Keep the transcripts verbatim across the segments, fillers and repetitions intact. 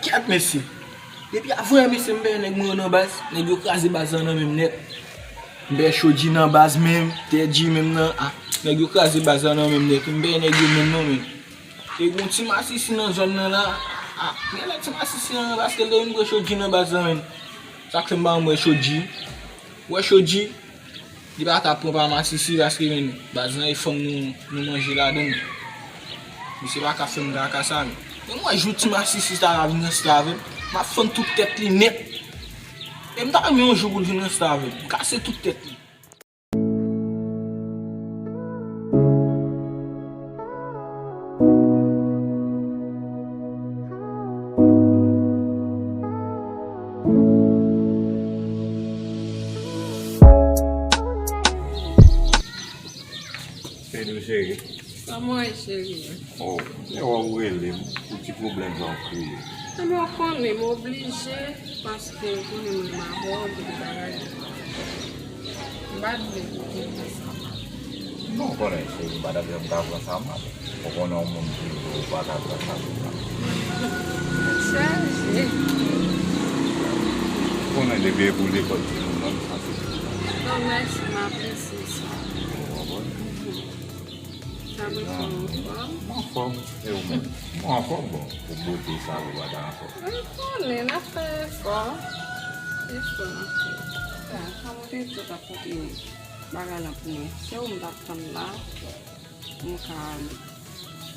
Gad mesye. Depi avan yè mesye m peye nèg mwen yo nan baz, nèg yo kraze baz la nan men m nèt. M peye Shoji nan baz menm, Teddy menm nan, ah, nèg yo kraze baz la nan men m nèt, m peye nèg yo menm non menm. E gon ti masisi nan zòn nan la, ah, genlè ti masisi nan paske l te vin pran Shoji nan baz la menm. Sa k fè m pa janm wè Shoji. Wè Shoji, li pa ka pran pa masisi paske men baz lan e fanm nou, nou manje ladan l. Misye pa ka fè m traka sa men. Men mwen jou ti masisi sa la vin ranse avè m, m ap fann tout tèt li nèt. E m ta renmen yon jou pou l vin ranse avè m. M kase tout tèt li. Hello, cheri. Kòman w ye, cheri? Oh, se wè ou rele m pou ti pwoblèm sa w kreye. Ebyen, w konnen, m oblije, paske w konnen m renmen avè w, gen de bagay. M pa t vle pou w te fè sa. Non, w konnen, cheri, m pa t ap janm ka pran sa mal. Ou konnen yon moun di w pa ka pran sa mal. Chaje. Ou konnen depi e pou lekòl timoun nan, m sanse. Bon, mèsi, m apresye sa. Ou konprann? Sa mwen fè w anfòm? Mwen anfòm, e ou menm? Mwen anfòm, bon, pou bote sa, ou pa ta anfòm. Mwen konnen, n ap fè efò. Efò n ap fè. Sa, sa mwen te di w t ap pote bagay lan pou mwen. Se ou m t ap tann la, pou m ka ale.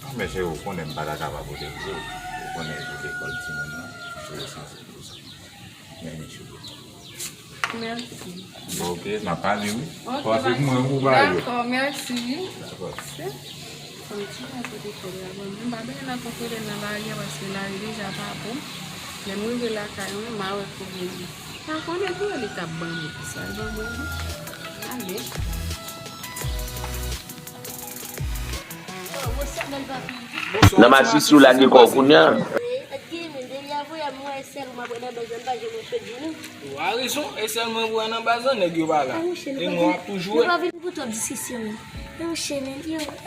Ah, men cheri, ou konnen m pa ta kapab pote l pou ou. Ou konnen e pou lekòl timoun nan, se yo sanse pou sa. Men, men cheri. Mèsi. Bon, ok, n ap pale, wi. Ok, pase pou mwen, ou pa yo. Dakò, mèsi. Dakò. Kòmsi mwen pote kòb la ban mwen. M pa bezwen nan kokobe nan lari a, paske lari deja pa bon. Lè m rive lakay mwen, m a wè kokobe li. Pa konnen pou li t ap ban mwen. Sa l ban mwen, wi. Ale. Nan masisi w lage kò w kounye a. Ou a rezon, e sèl mwen pou wè nan baz lan nèg yo pa la. E mwen w ap toujou wè.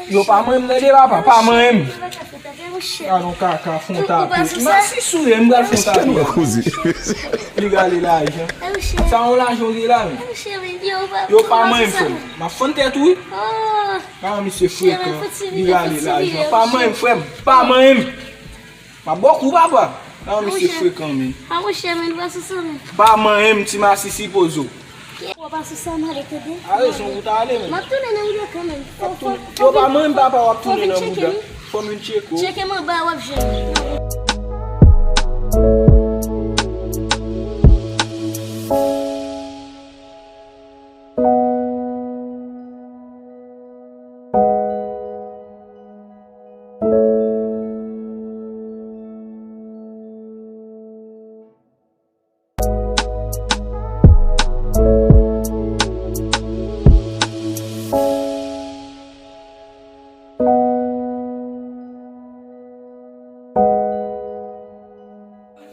Yo pa manyen m tande papa, pa manyen m. Gad yon kaka fwontal. Masisi w ye, m pral fwontal. Li rale lajan. Sa yon lajan w gen la menm. Yo pa manyen m frè m. M ap fann tèt ou wi. Ah, misye frekan. Li rale lajan. Pa manyen m frè m. Pa manyen m. M ap ba w kou papa. Ah, misye frekan men. Ah, monchè, men, pa sou sa, men. Pa manyen m ti masisi pozo. Ou pa sou sa, m ale tande. A rezon pou ta ale men. M ap tounen nan bouda kanmenm. Yo pa manyen m papa, w ap tounen nan bouda. Fò m vin tcheke w. Tcheke m anba, w ap jwenn.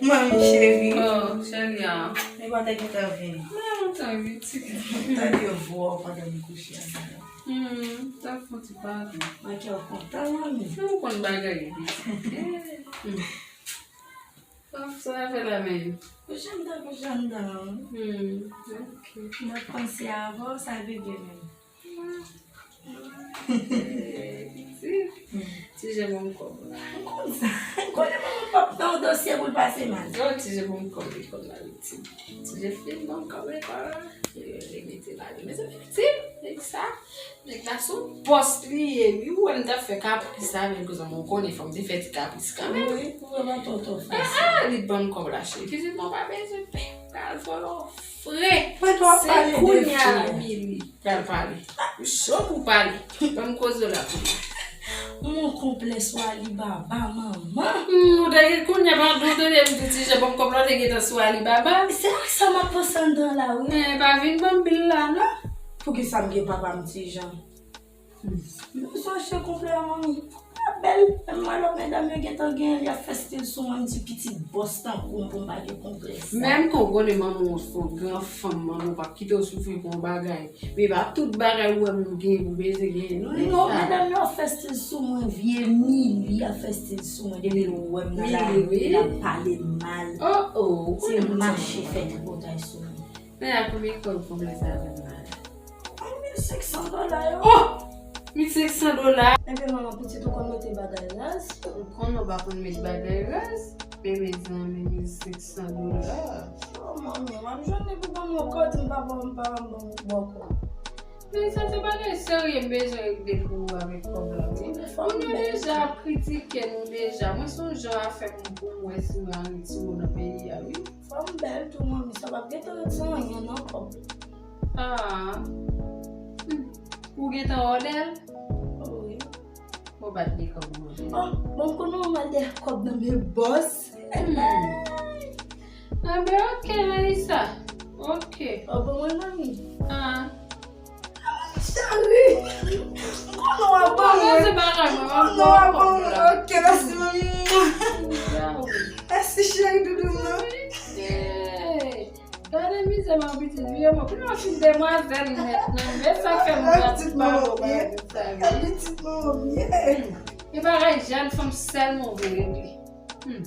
Manmi cheri. Oh, cheri a. E pa te gentan vini. Non, lontan vini. Tande vwa w pandan m kouche a. Hmm, t ap fè yon ti pale. Mwen kè w kontan, manmi. Ou konn bagay yo. Hmm. Sa, sa w ap fè la menm? Kouche anndan, kouche anndan. Hmm, ok. M ap panse avè w, sa bebe menm. Ti, ti je ban m kòb la. M konn sa. M konnen manman p ap nan yon dosye pou l pase mal. Yo, ti je ban m kòb lekòl la, wi, ti. Ti je fin ban m kòb lekòl la. Yo, yo mete la, yo mete pitit, nèg sa. Nèg la se yon bòs li ye, wi. Ou wè m t ap fè kapris la, men kouzan mwen konnen fò m te fè ti kapris kanmenm. Wi, ou wè mwen tonton fasil. Ah, li ban m kòb la, cheri. Pitit mwen pa bezwen pè. Pral vòlò. Fre. Mwen tou ap pale de fre. Se kounye a li pral pale. Ou cho pou pale. Ban m koze w la kounye a. Mwen konplè sou Alibaba, manman. Hmm, ou te gen kounye a, pandan ou tande m di ti jan ban m kòb la, ou te gentan sou Alibaba. Se sa m ap panse anndan la, wi. Men pa vin ban m bil la, non. Poukisa m gen papa m ti jan? Hmm. M bezwen achte konplè a, manmi. L ap bèl. Mwen lòt medam yo gentan gen, y ap fè stil sou mwen, m di pitit bòs tankou m pou m pa gen konplèks sa. Menm ke w konnen manman w se yon gran fanm, manman w p ap kite w soufri pou yon bagay. Men pa tout bagay ou wè moun genyen pou bezwen genyen non. Non, medam yo ap fè stil sou mwen, vye Mili ap fè stil sou mwen, depi l wè m nan lari, l ap pale m mal. Oh, oh, se mache fè tripotay sou mwen. Men a konbyen kòb konplèks sa vin la? Mil senk san dola yo. Oh! Mil senk san dola. Enben manman pitit ou konn mete bagay raz? Ou konnen w pa konn met bagay raz? Men mezanmi, mil senk san dola. Oh manmi, w ap jwenn li pou ban mwen kòb, m pa ban m pa ban m bòkò. Men sa se bagay serye m bezwen regle pou ou avèk kòb la wi. Moun yo deja ap kritike nou deja. Mwen se yon jan a fè pou m pou m wè si mwen anreti yo nan peyi a wi. Fanm bèl tou manmi, sa p ap gentan ret san anyen nan kòb. Ah. Hmm. Ou gentan òdè l? Wi. Bon, bat li kòb mwen. Oh, bon, konnen w mal dèyè kòb nan men bòs. Hmm. Ah, ben, ok, Raïssa. Ok. Oh, bon, mwen, manmi. Ah. Ah, cheri. Konnen w ap ban mwen. Konnen w ap ban mwen. Ok, mèsi, manmi. Mèsi, cheri, doudou mwen. Hey. Gade mizè mwen pitit vye mwen. Kounye a w fin demwazèl nèt nan. Men sa k fè mwen pitit mwen byen. Pitit mwen byen. E bagay jèn fanm sèlman w vle regle. Hmm.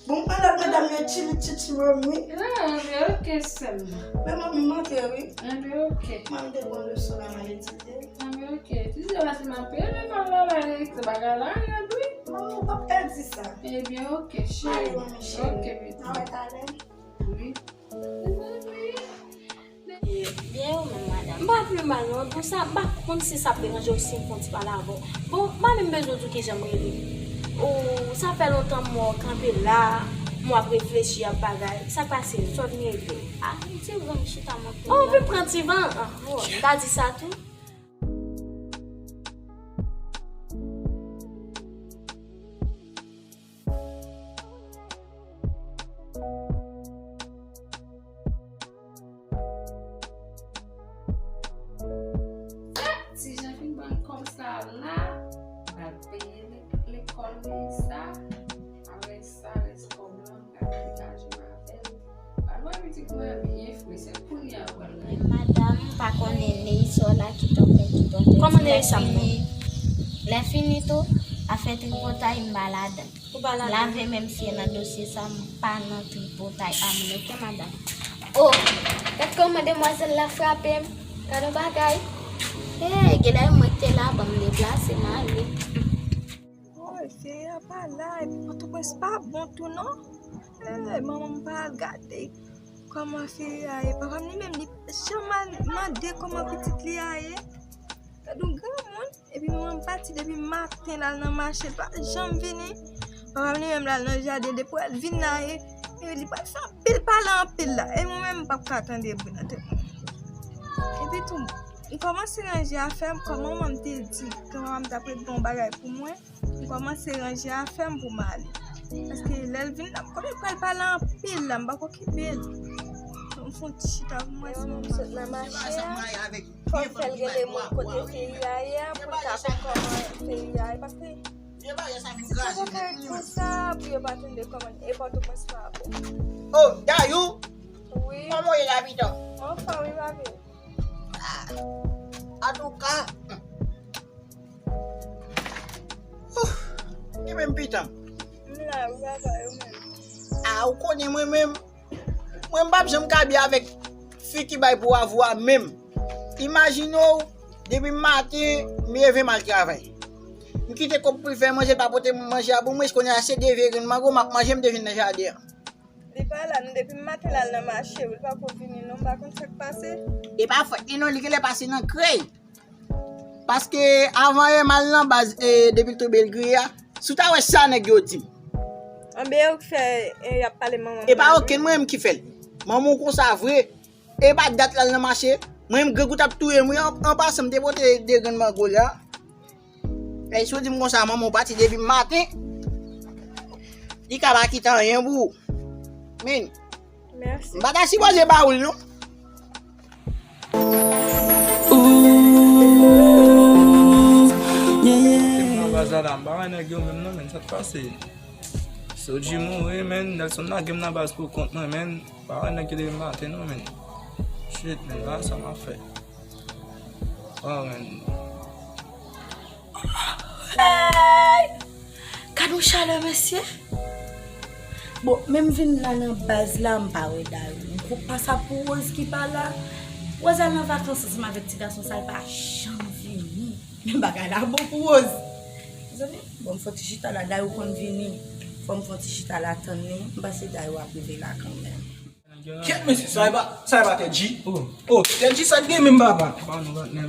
Bon, pandan medam yo tchili tchitchi mwen wi. Ah, men ok sèm. Men mwen m manke wi. Ah, men ok. Mwen m te bon leson la m al etidye. Ah, men ok. Ti se pase m ap peye lekòl la la, se bagay la rèd wi. Manman, ou p ap pèdi sa. Ebyen, ok, cheri. Ale, manmi cheri. Ok, pitit. Mwen wè talè. Wi. Mezanmi. Byen ou menm, madanm? M pa pi mal non. Bon, sa, m pa konn si sa ap deranje w si m fè yon ti pale avè w. Bon, m pa menm bezwen di w kijan m rele. Ou, sa fè lontan m wè w kanpe la, m w ap reflechi ap bagay. Sa k pase? Sa w vin regle? Ah, yon ti van m chita m ap pran. Oh, vin pran ti van? Ah, oh, m ta di sa tou. Ti Jan fin ban m kòb sa la, m pral peye le- lekòl Melissa. Avèk sa, rès kòb la, m pral degaje m avè l. Pral wè pitit mwen byen fre, se kounye a ou pral gade. Madanm, m pa konnen Neysor la ki tonbe, ki tonbe. Kòman Neysor la? Lè fini tou, afè tripotay m pa ladan. Ou pa ladan? Lave men m fye nan dosye sa, m pa nan tripotay a moun, ok, madanm? Oh, gad kòman demwazèl la frape m. Gad yon bagay. Hey, genlè mwen ki te la, ban m deplase, m ale. Woy, Ferre a pa la, epi Pòtoprens pa bon tou non. Eh, manman m pa al gade kòman Ferre a ye. Papa m li menm li janm al mande kòman pitit li a ye. Gad yon granmoun, epi manman m pati depi maten l al nan mache, l pa janm vini. Papa m li menm l al nan jaden, depi w al vin la ye, e li pral fè anpil pale anpil la. E mwen menm m p ap ka tande bri nan tèt mwen. Epi tou, m kòmanse ranje afè m, kòman manman m te di, kòman manman m t ap regle yon bagay pou mwen. M kòmanse ranje afè m pou m ale. Paske lè l vin la, m konnen l pral pale anpil la, m p ap okipe l. M fè yon ti chita pou mwen, si m sot nan mache a, fò m fè l rele moun kote Ferre a ye a, pou l ka konn kòman Ferre a ye. Paske si se pa t pou sa, pou yo pa tande kòman e Pòtoprens pa bon. Oh, Dayou! Wi. Kòman w ye la, pitit? Anfòm, wi, papi. Ah, antouka, Ouf, e menm pitit? M la, wi, papa, ou menm? A, ou konnen mwen menm, mwen m p ap janm kabi avèk fi ki bay pou avwa menm. Imajine w, depi maten, m leve m al travay. M kite kòb pou l fè manje, l pa pote manje a pou mwen, kounye a se de vye grenn mango m ap manje, m te vin nan jaden an. Li pa la, non, depi maten l al nan mache, wi, li pako vini, non, m pa konn sa k pase. E pa fòt li, non, li genlè pase nan krèy. Paske avan yè m al nan baz, e, depi l tonbe l griye a, si w ta wè sa nèg yo di m. Anben, yo k fè, e, y ap pale manman m. E pa okenn mwen menm ki fè l. Manman w konsa vre. E pa dat l al nan mache. Mwen menm, grangou t ap touye m, wi, an, an pasan, m te pote de grenn mango la. Lè si w di m konsa, manman w pati depi maten, li ka pa kite anyen pou ou. Men, m pa ta sipoze ba ou l, non. Ooh, yeah, yeah. Dada, m pa wè nèg yo menm non, men sa k pase? Soji mouri, men Nelson lage m nan baz pou kont mwen, men m pa wè nèg yo depi maten non, men. Shit, men, la sa m ap fè. Oh, men. Hey! Gad yon chalè, mesye. Bon, menm vin la nan baz la, m pa wè Dayou. M kwè pa sa pou Rose ki pa la. Rose al nan vakans ansanm avèk ti gason sa, l pa janm vini. Men bagay la bon pou Rose. Mezanmi, bon, m fè ti chita la, Dayou konn vini. Fò m fè ti chita la tann li. M panse Dayou ap rive la kanmenm. Kyèt, mesye, sa e pa, sa e pa Tèt Ji? Oh, Tèt Ji, sa t gen menm, papa?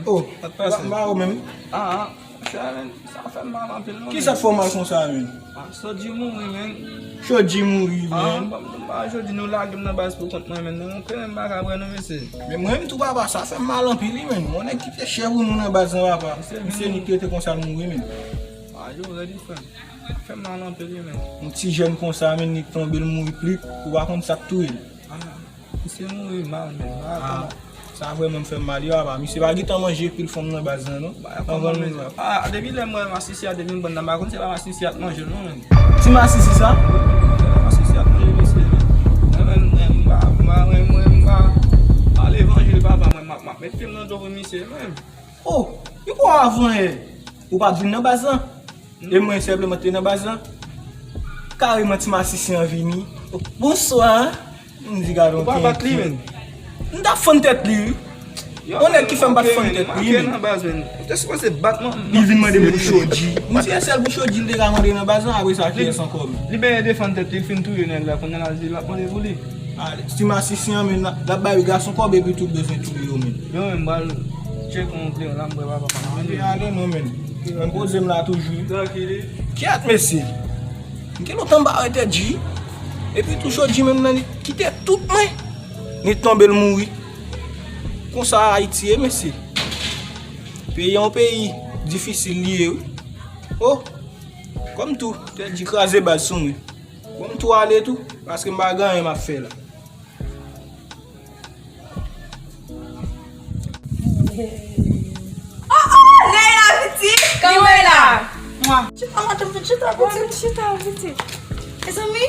Oh, m pa wè menm. Ah, ah, monchè, men, sa fè m mal anpil non. Kisa k fè w mal konsa, men? Ah, Soji mouri, men. Soji mouri, men. Ah, Soji, nou lage m nan baz pou kont mwen, men. Nou konnen m pa ka wè non, mesye. Men mwen menm tou, papa, sa fè m mal anpil wi, men. Yon nèg ki te chè pou nou nan baz lan, papa. Misye ni trete konsa, l mouri, men. Ah, yo rèd wi, frè m. Fè m mal anpil wi, men. Yon ti jèn konsa, men, li tonbe, l mouri pli, ou pa konn sa k touye l. Ah, misye mouri mal, men. Ah, sa vrèman fè m mal, yo, apa. Misye pa gentan manje pil fanm nan baz lan, non. Anvan nou la. Ah, depi lè m wè masisi a te vin bann nan, m pa konn se pa masisi a t manje l, non, men. Ti masisi sa? Masisi a t manje misye, men. Mwen, mwen, mwen, m pa, mwen, mwen, mwen, m pa, pa levanjil, papa, mwen, m ap, m ap met pye m nan do pou misye, men. Oh, li pran avan yè. Ou pa t vin nan baz lan? E mwen senpleman te nan baz lan. Kareman ti masisi an vini. Bonswa. M di gade yon tenten. Ou pa bat li, men? M t ap fann tèt li, wi. Yon nèg ki fè m pa t fann tèt li, men. Ou te sipoze bat mwen. Li vin mande m pou Soji. M di e sèl pou Soji li te ka mande nan baz lan, apre sa kiyès ankò, men? Li benyen defann tèt li, li fin touye nèg la, kounye a l al di l ap mande pou li. Ah, ti masisi an, men, l ap bay gason kòb epi tou l bezwen touye yo, men. Yo, men, m pral tcheke yon kleyon la, m bwè papa pa m vini. Ale, ale non, men. Mwen poze m la toujou. Trankil wi. Kyèt, mesye. M gen lontan m pa wè Tèt Ji. Epi tou Soji menm nan, li kite tout mwen. Li tonbe, l mouri. Konsa Ayiti ye, mesye. Peyi a yon peyi difisil li ye, wi. Oh, kòm tou, Tèt Ji kraze baz sou mwen. Bon, m tou ale tou, paske m pa gen anyen m ap fè la. Oh, oh, Leila pitit, kòman w ye la? Mwa. Chita, madanm, chita, pitit. Chita, pitit. Mezanmi,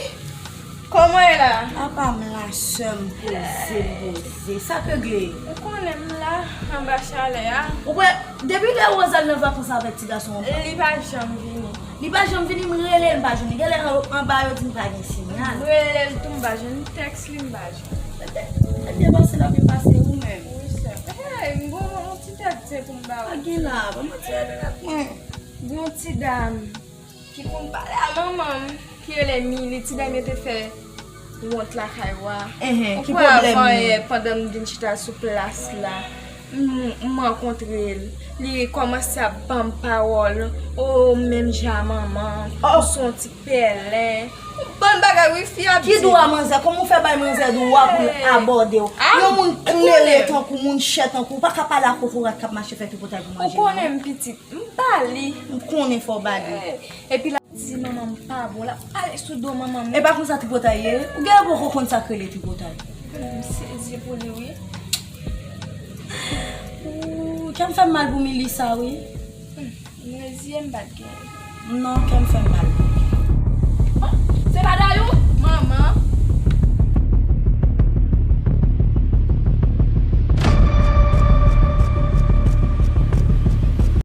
kòman w ye la? Apa m la, sè m, poze, poze. Sa k regle? Ou konnen m la, anba chalè a. Ou kwè, depi lè Rose al nan vakans avèk ti gason an? Li pa janm vini. Li pa janm vini, m rele l, m pa jwenn li. Genlè an, anba yo di m pa gen sinyal. M rele l tou, m pa jwenn. M tèks li, m pa jwenn. Ebyen, pase l ap byen pase ou menm. Wi, sè. Hey, m gon yon ti tèt zen pou m ba ou. Pa gen la, pa manti avèk mwen. Gon ti dam ki konn pale a manman m, ki rele Mili, ti dam yo te fè wont lakay wa. Enhen, ki pwoblèm li? Ou kwè avan yè, pandan m vin chita sou plas la, m, m rankontre l. Li kòmanse ap ban m pawòl. O, menm jan a manman, ou se yon ti pèlen. Yon bann bagay, wi, fi abitid. Ki dwa manzè? Kòman w fè bay manzè dwa pou l abòde w? Yon moun klere tankou, moun chè tankou, ou pa ka pale a kokorat k ap mache fè tripotay pou manje, non. Ou konnen m pitit, m ba li. M konnen fò w ba li. Epi l ap di manman m pa bon, l ap pale sou do manman m. E pa konsa tripotay ye? Ou genlè poko konn sa k rele tripotay. M sezi pou li, wi. Ooh, kè m fè m mal pou Mili sa, wi. M reziye m pa t gen. Non, kè m fè m mal pou li. Oh, se pa Dayou? Manman,